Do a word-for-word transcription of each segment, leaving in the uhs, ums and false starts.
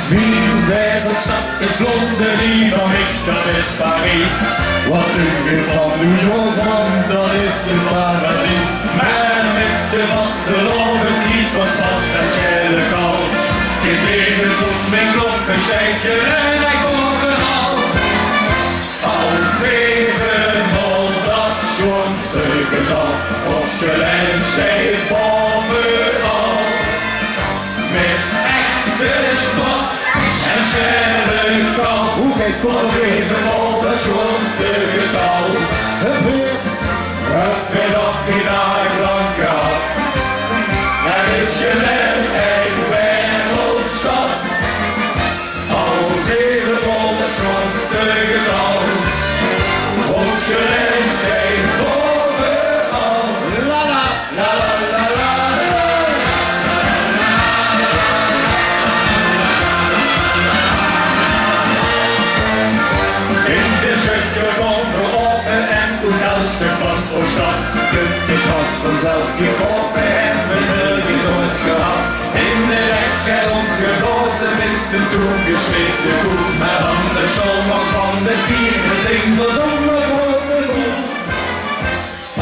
Mien wereldstad is Londen, die van mich, dat is Paries. Wat dink ich van New York, man, dat is ein paradies. Mer mit de vastelaovend is pas pas en sjelle kal. Gekrege zoals mien klop, ein sjtijtje en ich bovenal. Al zevenmaol dat sjoonste getal, Oosterlijn steit bovenal. Mit echte sjpas en sjelle kal. Hoe geit 't? Al zevenmaol dat sjoonste getal. Hup, hup. Höb geer dat vandaag lang gehad? D'r is gein ein wereldstad. Al zevenmaol dat sjoonste getal. Oosterlijn steit bovenal. La la, la la, la la, la. In de sjötje van de open en toen als de van Ooststad. Punt is vast vanzelf gekomen en we nörges ooit gehad. In de rek herumgedropen mit de toegesmeten koe. Mer dan de sjoon van de vier gezing van zomer grote koe.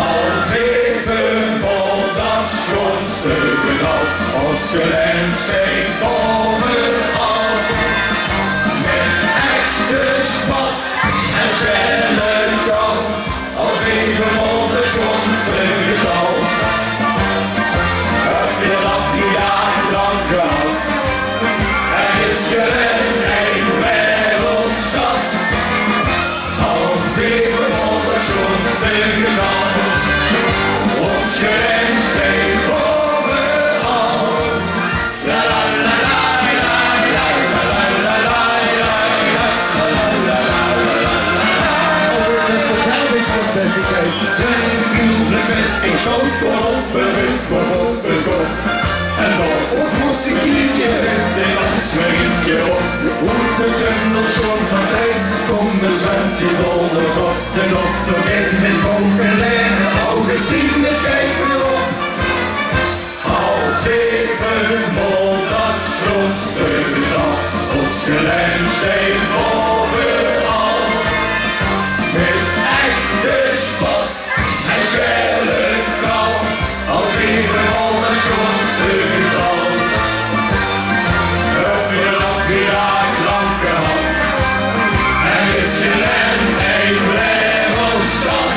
Al zevenmaol dat sjoonste getal, Oosterlijn steit bovenal. Mit echte sjpas en sjelle kal. Al zevenmaol dat sjoonste getal. Höb geer dat vandaag lang gehad? D'r is gein ein wereldstad. Al zevenmaol dat sjoonste getal. Oosterlijn steit bovenal. Ik schoot voorop en wip op de kop. En dan op moest ik kieken, de kans weer een keer op. Hoe de tunnel zo'n van tijd, komen zwemtje donders op. De dokter met met koken en Augustine schijf weer op. Al zevenmaol dat sjoonste getal, Oosterlijn steit bovenal. Mit echte sjpas en sjelle kal, al zevenmaol dat sjoonste getal. Höb geer dat vandaag lang gehad? D'r is gein ein wereldstad.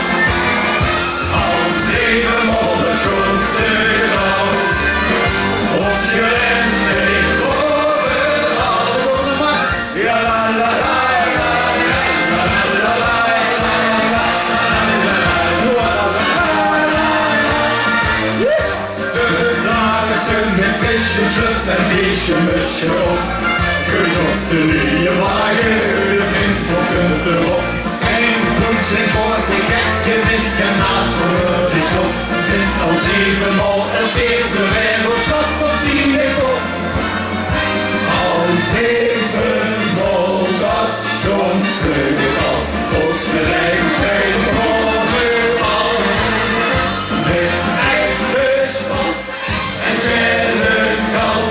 Al zevenmaol dat sjoonste getal, Oosterlijn steit bovenal. Ja, la, la, la, la, la, la, la, la, la, la, la, la. De dames mit frisse sjut en deze mutsje op. Gezochte nuuje wage, de prins komt erop. Ein plunseling veur de gekke mit kanaal veur de sjop. Zit al zevenmaol en veert de wereldstad op zien kop. Al zevenmaol dat sjoonste getal, Oostenrijk steit bovenal. Mit echte sjpas en sjelle kal,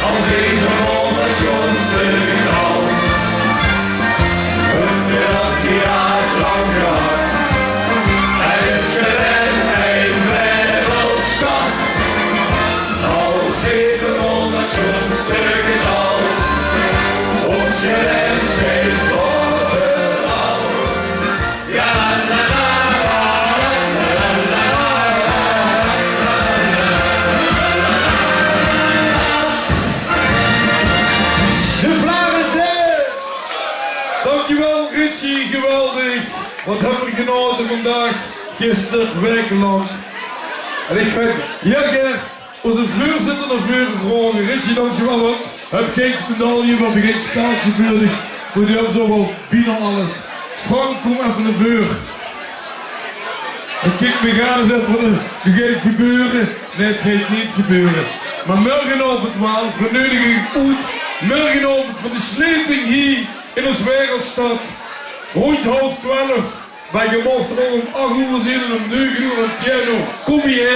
al zevenmaol dat sjoonste getal. Höb geer dat vandaag lang gehad? D'r is gein ein wereldstad. Al zevenmaol dat sjoonste getal, Oostenrijk steit bovenal. Ja, la, la, la. De Flaarisse! Dankjewel, Richie, geweldig. Wat höbbe v'r genaote vandaag, gister, waekelang. En ich höb hie gaer ózze veurzitter nao veure gevraoge. Richie, dankjewel, huur. Höb gein medaille, mer höb gein sjpelke veur dich. Veur die höbs se ouch al bienao alles. Frank, kóm effe nao veure. En kiek mich aan, zèk van, eh, d'r geit get gebeure. Nae, 't geit neet gebeure. Mer mörgenaovend waal, v'r neudige uch oet. Mörgenaovend veur de sjlieting hie in ós wereldstad. Róndj haof twelf. Mer geer maag d'r al óm ach oer zeen en óm nege oer en tieën oer. Kóm hie,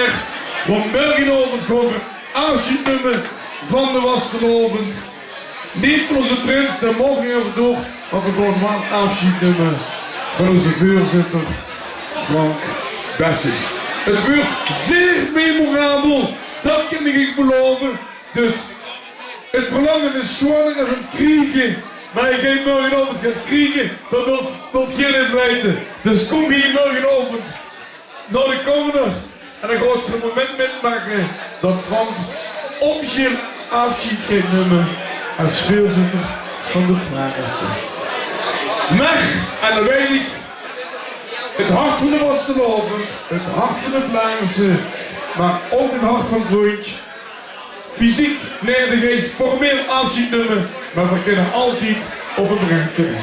want mörgenaovend gaon v'r aafsjeid numme van de vastelaovend. Neet van ózze prins, dae maag nog effe door, mer veer gaon waal aafsjeid numme van ózze veurzitter Frank Bessens. Het wuuert zeer memorabel, det kan ich uch belaove. Dus het verlange is zwaorder es het kriege, mer ich gaon morgenaovend get kriege, det wilt, wilt geer neet weite. Dus kóm hie morgenaovend nao de corner en dan gaot geer het moment mitmake det Frank officieel aafsjeid geit numme es veurzitter van de Flaarisse. Mer, en dan weit ich, het hart van de vastelaovend, het hart van de Flaarisse, mer ouch het hart van Vrundj. Fysiek, nae, de geis formeel aafsjeid numme, mer veer kinne altied op 'm rekene.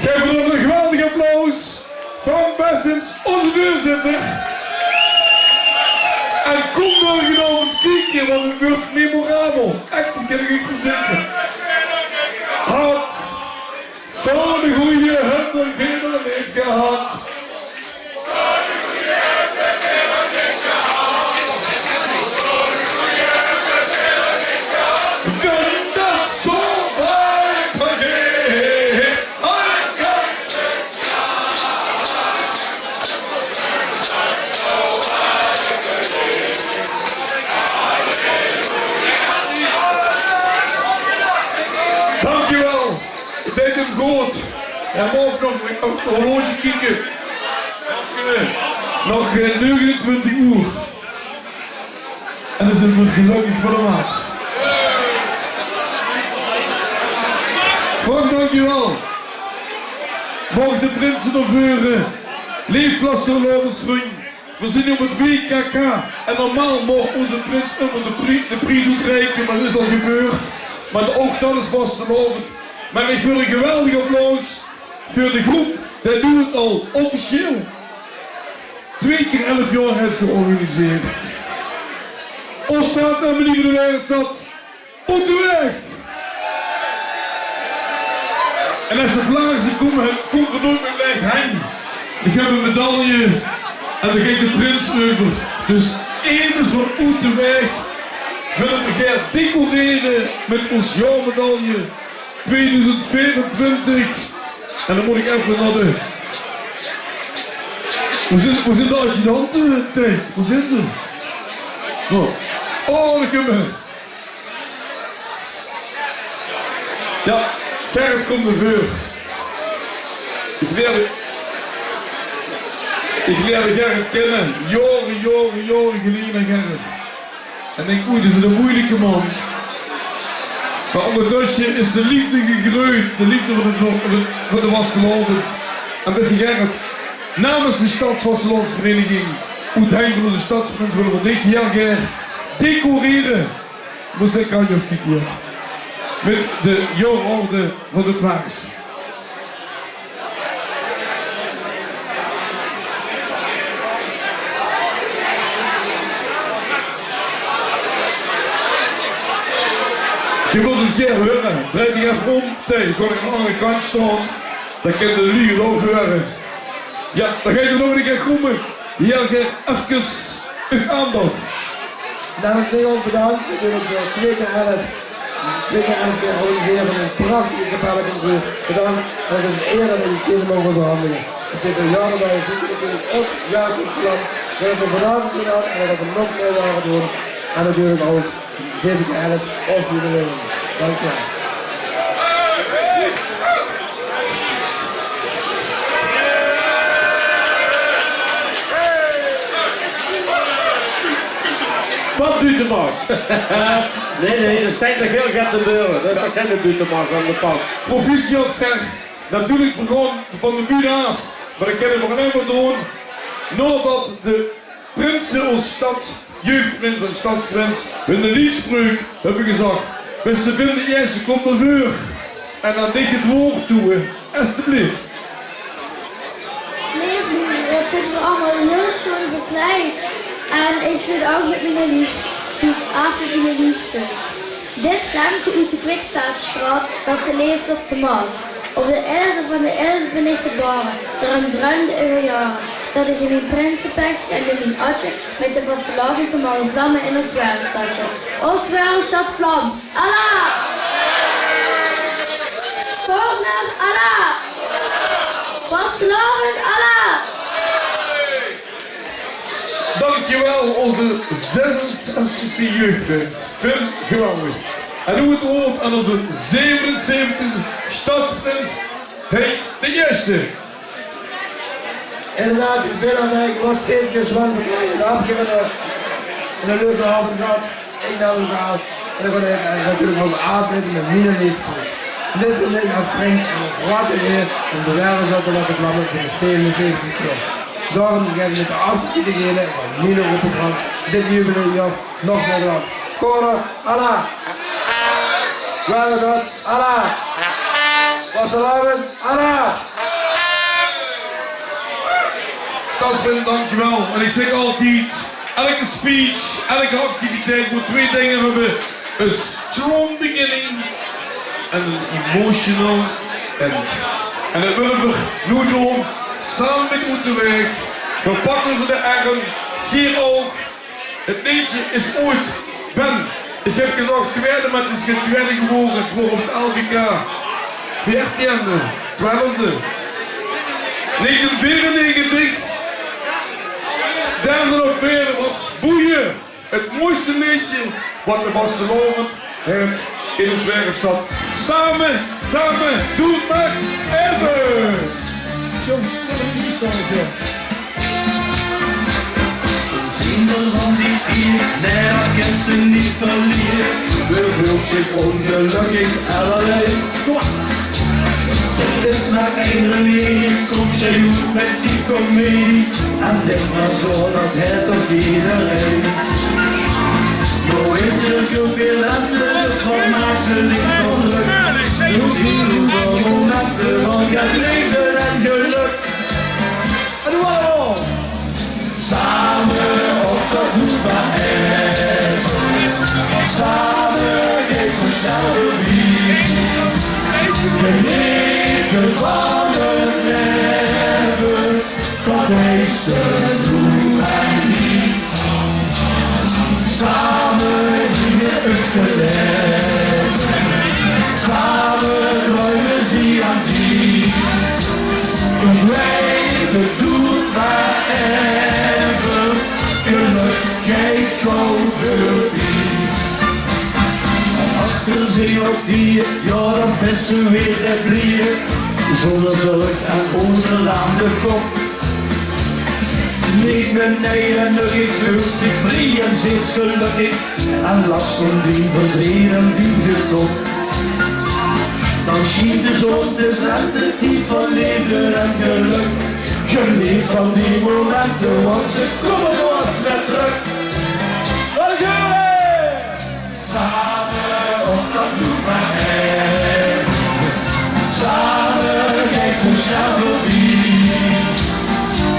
Gaef 'm nog ein geweldig applaus. Frank Bessens, ózze veurzitter. En kóm morgenaovend kieke, want het wuuert memorabel. Ech, det kan ich uch verzekere. Had zoe'n goeie höb nog neet gehad. Dankjewel. Het deit 'm good. Hae maag nog op 't horloge kieke. Nog, eh, negenentwintig oer. En dan zeen veer gelökkig veur de maat. Frank, dankjewel. Maag de prinse nao veure. Leef vastelaovesvrundj. Veer zeen op het W K K en normaal maag ózze prins ummer de pri-, de pries oetreike, mer det is al gebeurd. Mer ouch det is vastelaovend. Mer ich wil ein geweldig applaus veur de groep, dae noe het al officieel twee kier elf jaor haet georganiseerd. Ós straat en Meneer de Werkstad. Oet de waeg! En es de Flaarisse kómme, kómme veer noeit mieë waeg haer. Ich höb ein medaille en dao geit de prins euver. Dus effe van oet de waeg wille veer gaer decorere mit ós jaormedaille tweeduizend veerentwintig. En dan mót ich effe nao de... Wo zeen, wo zeen de adjudante, Thei? Wo zeen ze? Oh, oh, dao kómme ze. Jao, Gerrit, kóm nao veure. Ich leerde, ich leerde Gerrit kinne. Jaore, jaore, jaore geleje, Gerrit. En ich dink, oei, det is eine meujelike man. Mer óngertösse is de leefde gegreujd. De leefde veur de, veur de, veur de vastelaovend. En bèste Gerrit, namens de Stadsvastelaovesvereiniging oet Hengelo, de stadsprins, wille veer dich hieël gaer decorere. Mós ich aan dich kieke, jao. Mit de jaororde van de Flaarisse. Geer mót het hieël gaer heure. Drej dich effe óm, Thei, gaon aan de anger kantj staon. Dan kinne de luuj het ouch heure. Jao, dan gaon veer nog ein kier kómme. Hieël gaer efkes uch aandach. Dames en heren, bedankt. Natuurlijk, eh, twee keer elf. Twee keer elf keer organiseren van een prachtige kapelleconcours. Bedankt. En het is een eer dat ik deze mogen overhandigen. Het is een jaar dat wij natuurlijk ook Jacob Slam. Dat we vanavond gedaan en dat we nog meer mogen doen. En natuurlijk ook zeven keer elf als jubileum. Dank je wel. Wat duurt de mars? Nae, nae, det steit nog hieël get te beure. Det is toch gein buuttemars aan de pas. Proficiat, Ger. Natuurlijk, veer gaon van de bühne aaf. Mer det kinne veer allein mer doon naodet de prinse, ós stadsjeugdprins en stadsprins, hunne liedspreuk höbbe gezag. Bèste Vin, de ierste kump nao veure. En aan dich het waord doon, esteblief. Leef luuj, het is allemaol hieël sjoean verkleid. En ich zit ouch mit miene lief-, zit aaf mit miene liefste. Dit vlamke oet de Kwikstaatsjtraot, det ze leef op de mat. Op de elfde van de elfde bin ich gebaore, daorum druimde ich al jaore. Dat ich in mien prinsepekske en in mien atje mit de vastelaovend zou moge vlamme in ós Werelstadje. Ós Werelstad vlamt. Alaaf! Korner, alaaf! Vastelaovend, alaaf! Dankjewel, onze zesenzestigste jeugdprins. Vind geweldig. En noe het woord aan onze zevenenzeventigste stadsprins, Henk de Eerste. Inderdaad, ich bön aan mich nog steeds gezwaan van kleine hapje en, eh, en eine leuke aovend gehad. Ich dank uch waal. En dan gaon ich, eh, natuurlik nog aafsloete mit mien leedje. En dit is veur mich es prins ein groete eer óm de Werelstad te moge vlamme veur de zevenenzeventigste kier. Daorum gaef ich mit de aafsloeting van mien oproep dit jubileumjaor nog mieë glans. Korner, alaaf! Werelstad, alaaf! Vastelaovend, alaaf! Stadsprins, dankjewel. En ich zègk altied, elke speech, elke activiteit mót twee dinger höbbe. Ein strong beginning en ein emotional end. En det wille v'r noe doon, same mit Oeterwaeg. V'r pakke ze de erm, geer ouch. Het leedje is ooit, Ben, ich höb gezag twiede, mer het is gein twiede gewore. Het woor op het L V K. Veertiende, twelfde, negentien veerennegentig. Derde oktober, Boeie. Het mooiste leedje wat de vastelaovend haet in ós Werelstad. Same, same, doot mer effe. Jóng, det is neet zo, jóng. Ze zeen d'r van die tied, nae, det kins se neet verliere. Ze veult zich óngelökkig en allein. Kom maar. Het is mer ein remedie, kóm, sjei oet mit die komedie. En dink mer zo, det haet toch ederein. Noe is d'r väöl ellende, dus waat maaks se dich nog drök? Noe zeen d'r waal momente van get leefde en gelök. En noe allemaol. Same op de hoek van Erg. Same is het zelf niet. Geniete van het laeve, dat is de doel en niet. Same hie in het laeve. Same druime zie aan zie. Ich weit, het doet mer effe. Gelök geit gauw veurbie. Achter zich op die, jao, dan bès se weer de blie. Zónger zörg en ónger aan de kop. Neet beneden, ich veul zich vrie en zits gelökkig. En lachs óm die verdriet en die de kop. Dan sjient de zon, 't is de tied van leefde en gelök. Geneet van die momente, want ze kómme noeats mieë trök. Dankjewel! Same op de hoek van Erg. Same geit ze snel veurbie.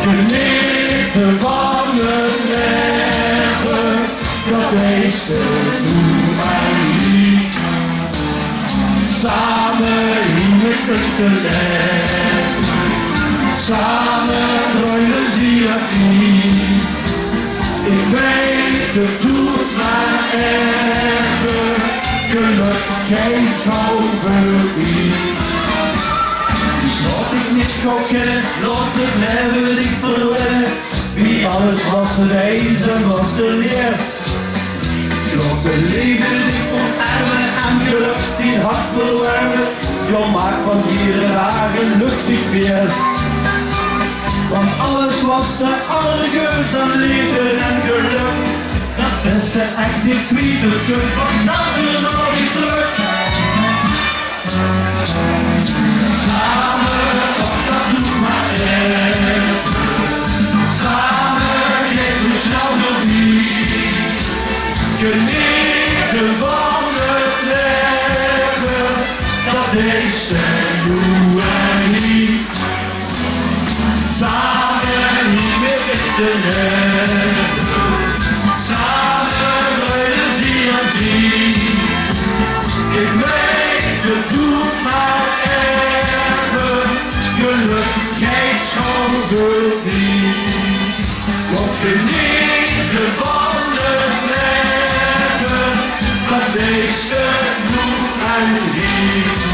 Geniete van het laeve. Dat is de doel en niet. Same hie in het laeve. Same druime zie aan zie. Ich weit, het doet mer effe. Gelök geit gauw veurbie. Dus laot dich neet gauw kènne, laot het laeve dich verwenne. Wie alles waas te wies en waas te leers. Laot het laeve dich omarme en gelök dien hart verwerme. Jao, maak van hiere daag ein luchtig fees. Want alles waas te allergeus aan leefde en gelök. Dat bès se ech neet kwiet, het kump vanzelf weer nao dich trök. Same op de hoek van Erg. Same geit ze snel veurbie. Geniete van het laeve, dat is de doel en niet. Same hie in het laeve. Same druime zie aan zie. Ich weit, het doet mer effe. Gelök geit gauw veurbie. Deze doe en die.